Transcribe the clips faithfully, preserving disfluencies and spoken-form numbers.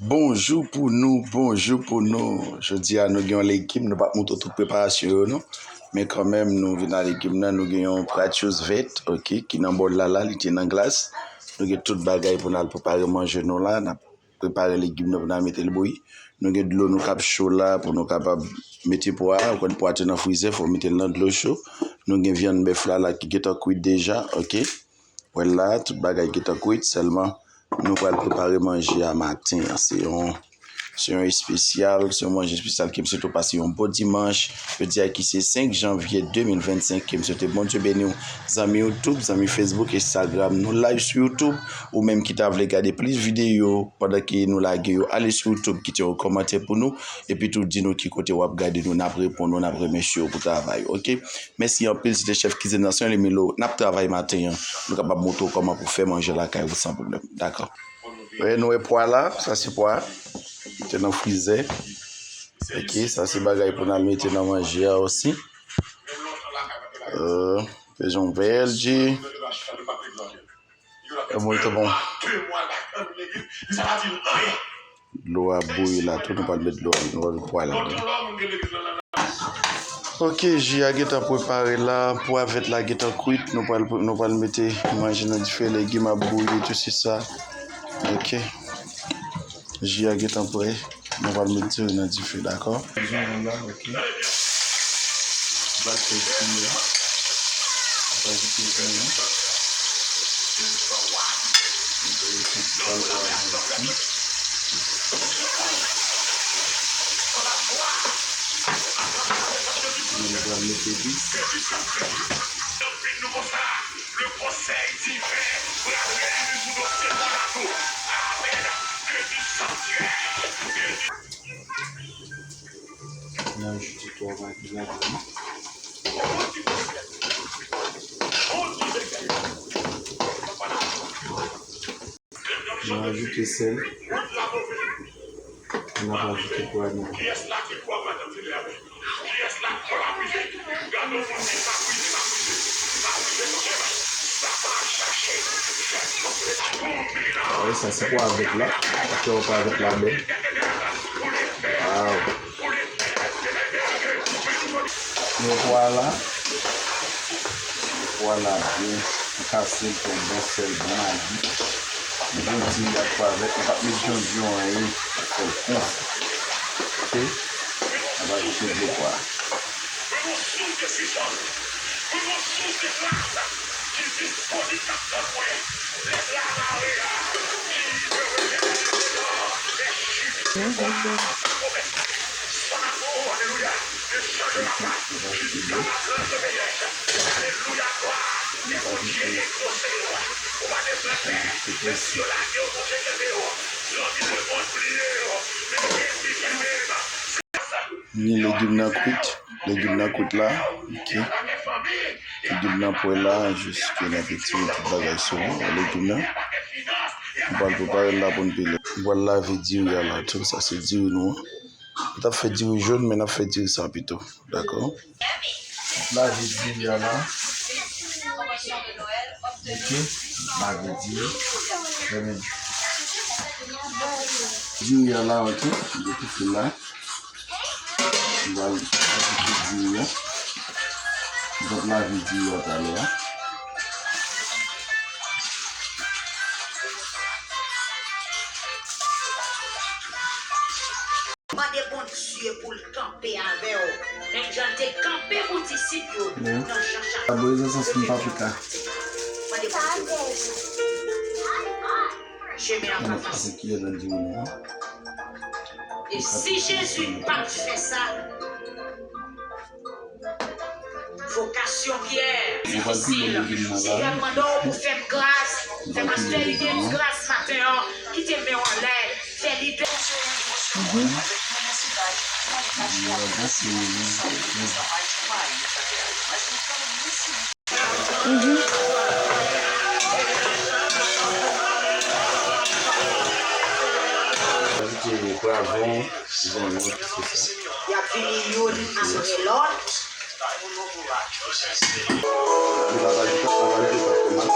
Bonjou pou nou, bonjou pou nou. Jodi a, nou gen yon legim, nou p ap montre tout preparasyon yo, non. Men kanmenm, nou vin a legim nan, nou gen yon pratchous vèt, oke, ki nan bòl la, la, li te nan glas. Nou gen tout bagay pou n al prepare manje nou la. N ap prepare legim nan pou n al mete l bouyi. Nou gen dlo nou k ap cho la pou nou kapab mete pwa a. Ou konn pwa te nan frizè, fò w mete l nan dlo cho. Nou gen vyann bèf la, la ki gentan kwit deja, oke. Wè l la, tout bagay gentan kwit, sèlman nou pral prepare manje a maten an. Se yon, se yon espesyal, se yon manje espesyal ke m swete w pase yon bon dimanch. Jodi a ki se senk janvye de mil vennsenk, ke m swete Bondye beni w. Zanmi YouTube, zanmi Facebook, Instagram, nou live sou YouTube. Ou menm ki ta vle gade plis videyo pandan ke nou lage yo, ale sou YouTube, kite yon kòmantè pou nou. Epi tou, di nou ki kote w ap gade nou, n ap reponn ou, n ap remèsye w pou travay ou, oke? Mèsi anpil, se te chèf kizin nan, Saint Louis Milo. N ap travay maten an. Nou kapab montre w kòman pou fè manje lakay ou san pwoblèm. Dakò. Wi, nou wè pwa la, sa se pwa. Te nan frizè. Oke, sa se bagay pou n al mete nan manje a osi. Euh, peze yon vèl ji. Bon, li te bon. Dlo a bouyi la tou, nou pral met dlo a, nou pral met pwa ladan. Oke, ji a gentan prepare la, pwa vèt la gentan kwit, nou pral, nou pral mete manje nan dife, legim ap bouyi, tout se sa. Oke. Ji a gentan prè. Nou pral met diri nan dife, dakò? Zonyon la, oke. Pral fè diri a. Pral ajoute zonyon. Pral ajoute. Nou pral met epis. Le conseil divin pral reyini pou nou se bon la tou. Amen. Que du sanctuaire. N ajoute pwa magi ladan. Nou ajoute sèl. N ap ajoute pwa nou. Wi, sa se pwa vèt la. Ou fè pwa vèt la bèl. Waw. Men pwa la. Pwa la byen kase l, fè bon sèl, bon magi. Byen diri ak pwa vèt, nou p ap met djondjon anyen, fè l konsa. Oke? N ap ajoute dlo pwa. Ni legim nan kwit, legim nan kwit la, oke. Legim nan prè la, jis ke n ap retire tout bagay sou li, legim nan. Nou pral prepare l la pou n pile. Nou pral lave diri a la tou, sa se diri nou an. Nou t ap fè diri jòn, men n ap fè diri sa pito. Dakò? Lave diri a la. Oke. Lave diri. Fèmen. Diri a la, oke. Depi fil la. Nou pral ajoute diri a. Nou t ap lave diri a talè a. Mande Bondye pou l kanpe avè w, menm jan l te kanpe pou disip yo nan Jan chapit de vèsè trannte. Mande Bondye pou l kanpe. Jemi an pa fasil. E si Jezi pa t fè sa, Vokasyon Pyè, difisil. Senyè, m mande w pou fè m gras. Fè pastè Iden gras maten an. Kite men w anlè. Fè li beni. Ajoute pwav, zonyon, tout sa. Y ap vini youn apre lòt. Li pa pral di sa, pa pral di sa, kòman?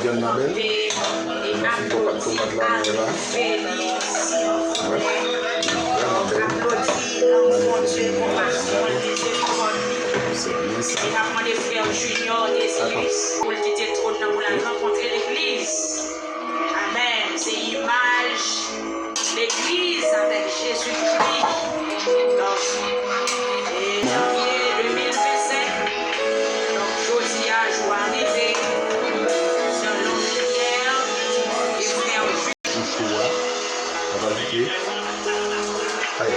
Annabelle. Mwen fin pran pat tomad la, mwen la. Wi, vrèman bèl. Mwen se byen sa. Atann. Amèn. Se imaj legliz avèk Jezikri. Donk, e janvye de mil vennsenk. Donk, jodi a, jou a rive. Selon Pierre, e frè Pou cho a, n ap ajoute. Ay.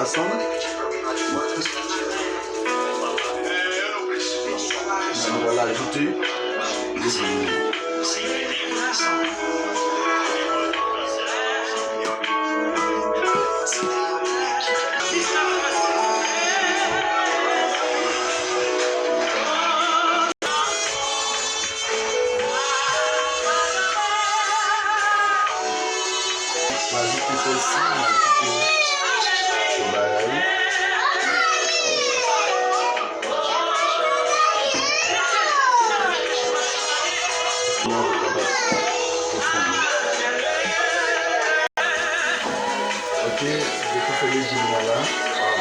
Ansanm. Nou pral ajoute. M ajoute sèl si, m ajoute yon bagay. Non, pa, pa, pa, pa, pa. Ok, yo tou fè legim nan la. Waw.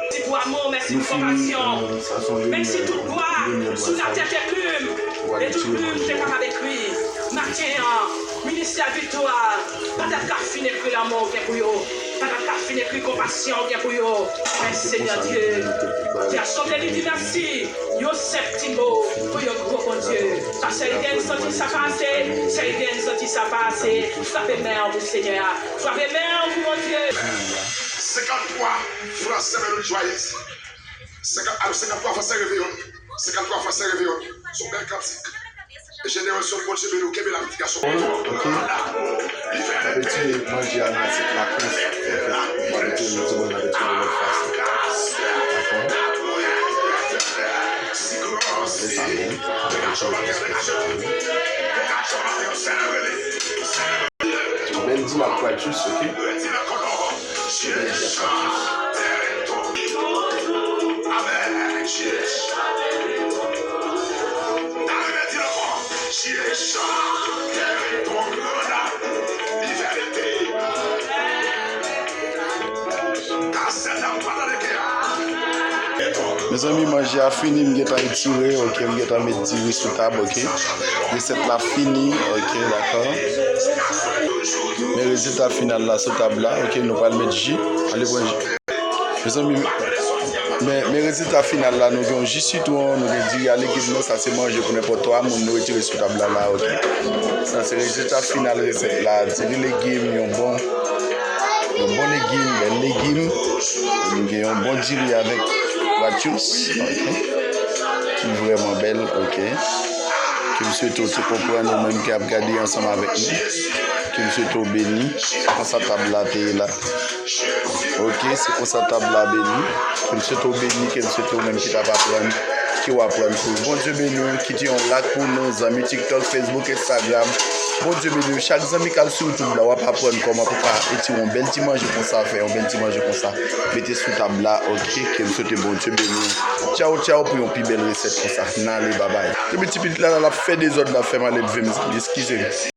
Mèsi pou amou, mèsi pou konpasyon. Mèsi tout glwa sou latè te plim, e tout plim te kapab ekri. Maten an, ministè viktwa pa t ap ka fin ekri lanmou w gen pou yo. Pa t ap ka fin ekri konpasyon w gen pou yo. Men Senyè Dye, di asanble li di mèsi. Yon senp ti mo pou yon gwo Bondye. Pastè Iden santi sa pase, sè Iden santi sa pase. Frape men w pou Senyè a. Frape men w pou Bondye. Senkant twa fwa sè Melody Joyeuse. Senkant, alo, senkant twa fwa sè Reveyon. Senkant twa fwa sè Reveyon. Se yon bèl kantik. Jenerasyon Bondye beni w, kenbe la, pitit gason. Ok. N ap retire manje a nan asyèt la, ok. N ap retire l, nou di bon, n ap retire l lòt fason. Dakò? Se sa menm. N ap retire l. Bèl dilap Quatus, ok. Bèl dilap Quatus. Mezanmi, manje a fini, m gentan retire, ok, m gentan met diri sou tab, ok. Resèt la fini, ok, dakò. Men rezilta final la sou tab la, ok, nou pral met ji. Ale pran ji. Mezanmi, men, men rezilta final la, nou gen yon ji sitwon, nou gen diri a legim, non, sa se manje pou nenpòt twa moun, nou retire sou tab la, la, ok. Sa se rezilta final resèt la, diri legim, yon bon, yon bon legim, bèl legim. Nou gen yon bon diri avèk Quatus, ok. Ki vrèman bèl, ok. Ke m swete w te konprann ou menm ki ap gade ansanm avèk nou. Ke m swete w beni. Se konsa tab la te ye la. Ok, se konsa tab la beni. Ke m swete w beni, ke m swete w menm ki t ap aprann, ke w aprann tou. Bondye beni w, kite yon like pou nou, zanmi TikTok, Facebook, Instagram. Bondye beni w. Chak zanmi k al sou YouTube la, w ap aprann kòman pou ka etire yon bèl ti manje konsa, fè yon bèl ti manje konsa. Mete sou tab la, ok, ke m swete Bondye beni w. Tchaw, tchaw pou yon pi bèl resèt konsa. N ale, babay. Depi ti pitit la, l ap fè dezòd, l ap fè malelve, mezanmi, eskize m.